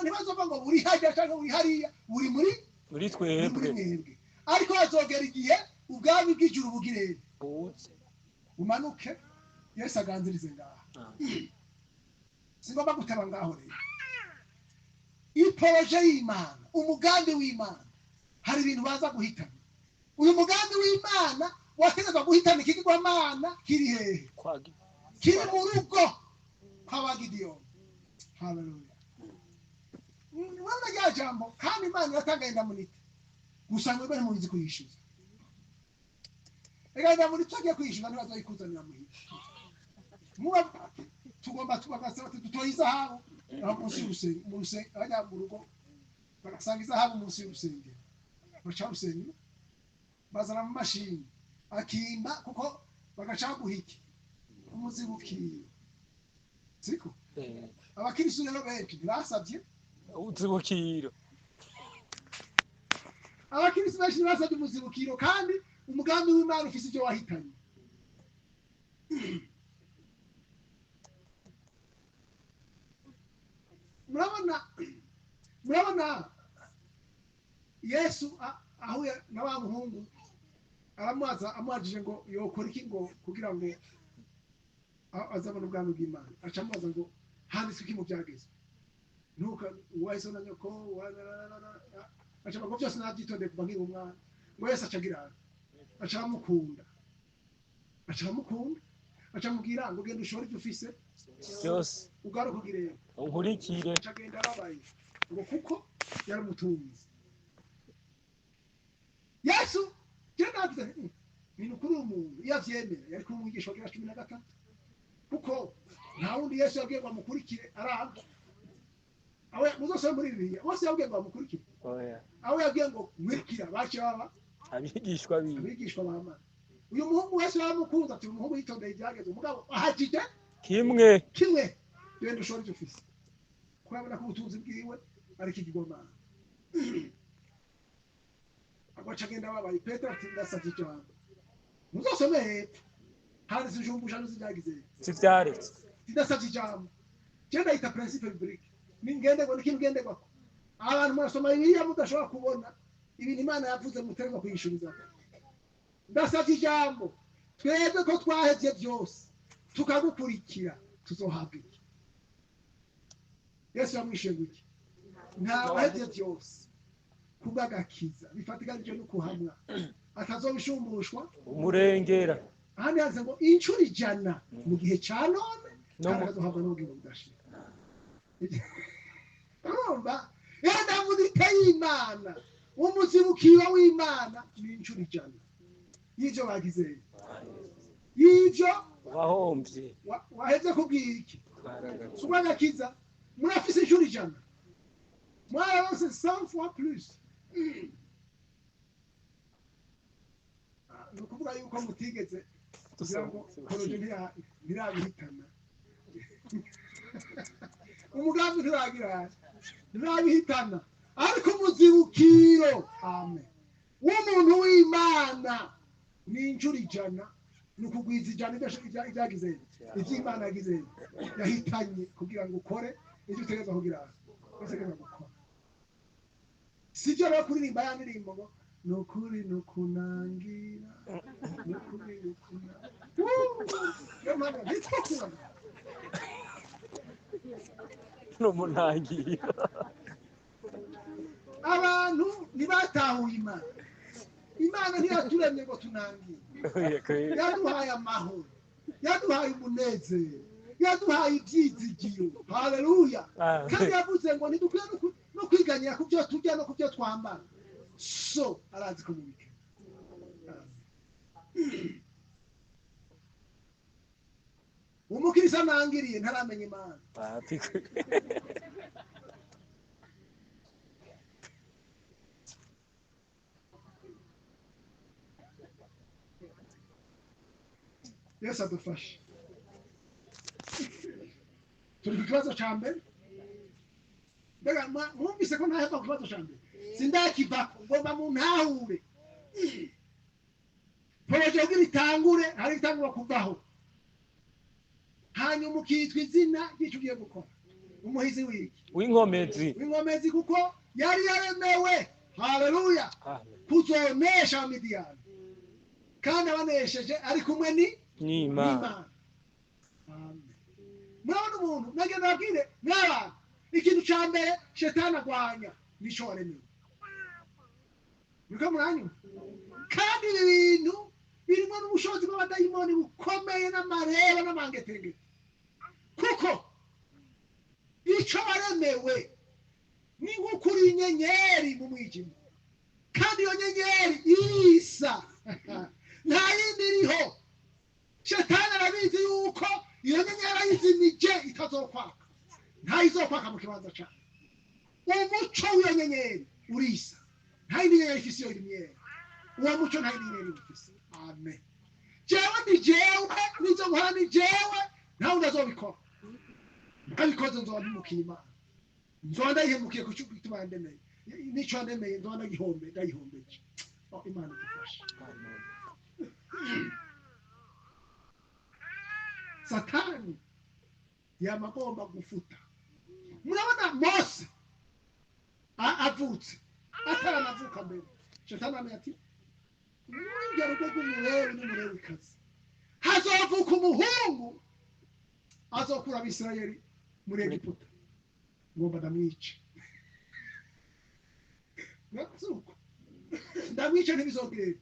ntibazova ngo buri hajya cyangwa buri hariya, buri muri muri ni muri twebwe. Mwebwe. Ariko hazogera igihe ubwami bw'ijuru bugirere buze, bumanuke, Yesu aganzirize ngaha. Singomba guteba ngaho. Rero i projet y'Imana, umugambi w'Imana, hari ibintu baza guhitana. Uyu mugambi w'Imana wategetswe guhitana ikigirwamana kiri hehe? Kwa Kiri mu rugo kw'Abagidiyoni. Haleluya! Urabona rya jambo, kandi Imana iratanga indemnité gusa, mwebwe ntimuzi kuyishyuza. Reka, indemnité agiye kuyishyuza ntibazoyikuzanira muhira. Muba tugomba tubagasaba ati dutoye izahabu aho munsi y'urusengero, mu rusengero, hajya mu rugo bagasanga izahabu munsi y'urusengero, baca urusengero, bazana mu mashini akimba, kuko bagaca baguha iki? Umuzibukiro, siko? Abakristo rero benshi ntibasabye uzibukiro. Abakristo benshi ntibasabye umuzibukiro, kandi umugambi w'Imana ufise icyo wahitanye. Murabona Yesu ahuye na wa muhungu, aramubaza, amubajije ngo yokora iki ngo kugira ngo azabone ubwami bw'Imana. Aca amubaza ngo handitswe iki mu byagezwe? Ntuka uwahise na nyoko aca avuga ngo byose nabyitondeye kuva nkiri umwana. Ngo Yesu aca agira aca aramukunda, aca aramukunda, aca amubwira ngo genda ushore ibyo ufise byose, ugaruke ugirebe, unkurikire. Aca agenda ababaye ngo kuko yaramutunze. Yesu je navuze nti, ni ukuri umuntu iyo avyemera yari kuba umwigisha wagira 13, kuko nta wundi Yesu yabwiye ngo amukurikire aranga. Aho muzosome muri Bibiliya bose yabwiye ngo bamukurikire? Oya. Aho yabwiye ngo nkurikira baciye baba abigishwa biwe. Abigishwa ba Mana. Uyu muhungu wese yaramukunze, ati umuhungu yitondeye ibyageze, umugabo ahagije kimwe. Kimwe, genda ushore icyo ufise, kurabona ko ubutunzi bwiwe ari ikigirwamana. Agaca agenda ababaye. Petero ati ndasavye ijambo. Muzosome hepfo handitse ijumbu zibyagize. Sivyaretse. Ndasavye ijambo. Je ndayita principe biblique, ni ngenderwa, ni ikintu ngenderwako. Abantu murasoma Bibiliya mudashobora kubona ibintu Imana yavuze muterwa kuyishuriza. Ndasavye ijambo: twebwe ko twahevye byose tukagukurikira, tuzohabwa iki? Yesu yamwishuye ngo iki? Nta wahevye byose kubw'agakiza bifatikanije no kuhamwa atazobishumbushwa umurengera. Ahandi handitse ngo inshuro 100 mu gihe ca none, no kandi mu akazohabwa n'ubugingo budashira. Urumva indemnité y'Imana, umuzibukiro w'Imana ni inshuro 100 y'ivyo bagize, y'ivyo wahomvye. Waheze kubwira iki? Kubw'agakiza murafise inshuro 100, mwararonse 100 fois plus. Ah, ni ukuvuga yuko mutigeze kugira ngo projet ntirabihitana, umugambi nturagira, nturabihitana. Ariko umuzibukiro, amen, w'umuntu w'Imana ni inshuro 100, ni ukugwiza 100 ibyagize, iby'Imana yagize, yahitanye, kugira ngo ukore ibyo utegerezwa, kugira utegerezwa gukora. Sibyo rero kuririmba ya ndirimbo ngo ni ukuri ni ukunangira, ni ukuri ni ukunangira. Niyo mpamvu nitwa kunangira. N'umunangira. Abantu ntibatahuye Imana. Imana ntiyaturemye ngo tunangire. Yaduhaye amahoro, yaduhaye umunezero, yaduhaye ibyizigiro. Haleluya! Kandi yavuze ngo ntidukwiye no kwiganyira ku byo turya no ku byo twambara. So arazi ko mubike. Umukirisa nangiriye ntaramenya Imana. Yesu adufashe. Turi ku kibazo cya mbere. Mbega mwumvise ko ntahava ku kibazo cya mbere? Sindakivako, ngomba muntahure. Projet kugira itangure hari itangura kuvaho, hanyuma ukitwa izina ry'icyo ugiye gukora. Umuhizi w'iki? W'inkomezi. W'inkomezi, kuko yari yaremewe, haleluya, kuzonesha Abamidiyani, kandi abanesheje ari kumwe n'Imana. Murabona umuntu nagenda ababwire mw'abantu, ikintu cya mbere shetani agwanya nico waremewe. Niko muranyuma. Kandi ibi bintu birimo n'ubushobozi bw'abadayimoni bukomeye n'amareba n'amangetengete, kuko ico waremewe ni nk'ukuri inyenyeri mu mwijima, kandi iyo nyenyeri isa nta yindi iriho. Shetani arabizi yuko iyo nyenyeri ayizimije itazokwaka, ntayizokwaka mu kibanza cayo. Umuco w'iyo nyenyeri urisa, nta yindi nyenyeri ifise iyo nyenyeri. Uwo muco nta yindi nyenyeri ufise. Amen. Jewe ni jewe, nizo nkora ni jewe, nta wundi azobikora. Ntabikoze nzoba mpemukiye Imana, nzoba ndayihemukiye ku gituma yandemeye, nico yandemeye nzoba ndayihombeje. Imana idufashe. Satani yamagomba gufuta. Murabona Mose avutse ataranavuka mbere, Shetani amenya ati muri rugo rw'umulewi n'umulewikazi hazovuka umuhungu azokura Abisirayeli muri Egiputa, ngomba ndamwice. Natsuko ndamwice ntibizogenda,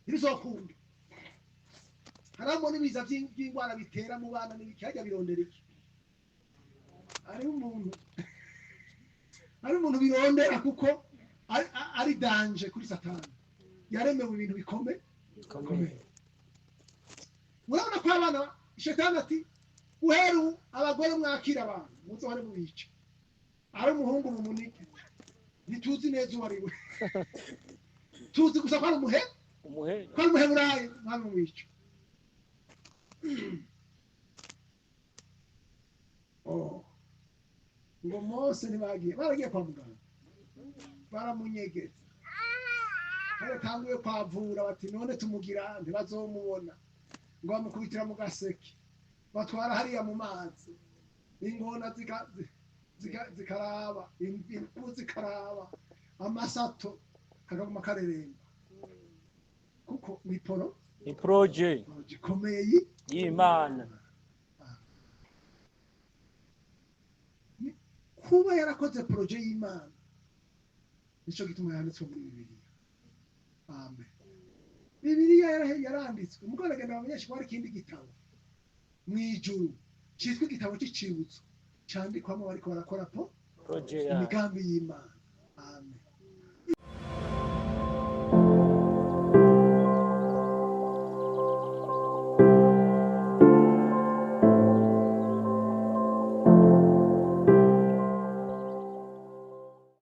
ntibizokunda. Haramo n'ibiza by'indwara bitera mu bana n'ibiki, hajya birondera iki? Ari umuntu birondera, kuko ari danje kuri Satani. Yaremewe ibintu bikomeye. Murabona ko abana Shetani ati uheru abagore mwakira abantu muzohore mubica, ari umuhungu mumunike, ntituzi neza uwo ari we, tuzi gusa ko ari umuhe, ko ari umuheburayo, mwami mwica. Ngo Mose ntibagiye, baragiye kwa muganga baramunyegeza, baratanguye kwavura bati none tumugira ntibazomubona, ngo bamukubitira mu gaseke, batwara hariya mu mazi, ingona zikaraba, imvu zikaraba, amasato akaguma kareremba, kuko ni poro ni projet gikomeye y'Imana. Kuba yarakoze projet y'Imana nico gituma yanditswe muri Bibiliya. Amen. Bibiliya yaranditswe, mugabo aragenda abamenyesha ko hari ikindi gitabo mu ijuru cyitwa igitabo cy'icibutso candikwamo bariko barakora po projet imigambi y'Imana. Amen.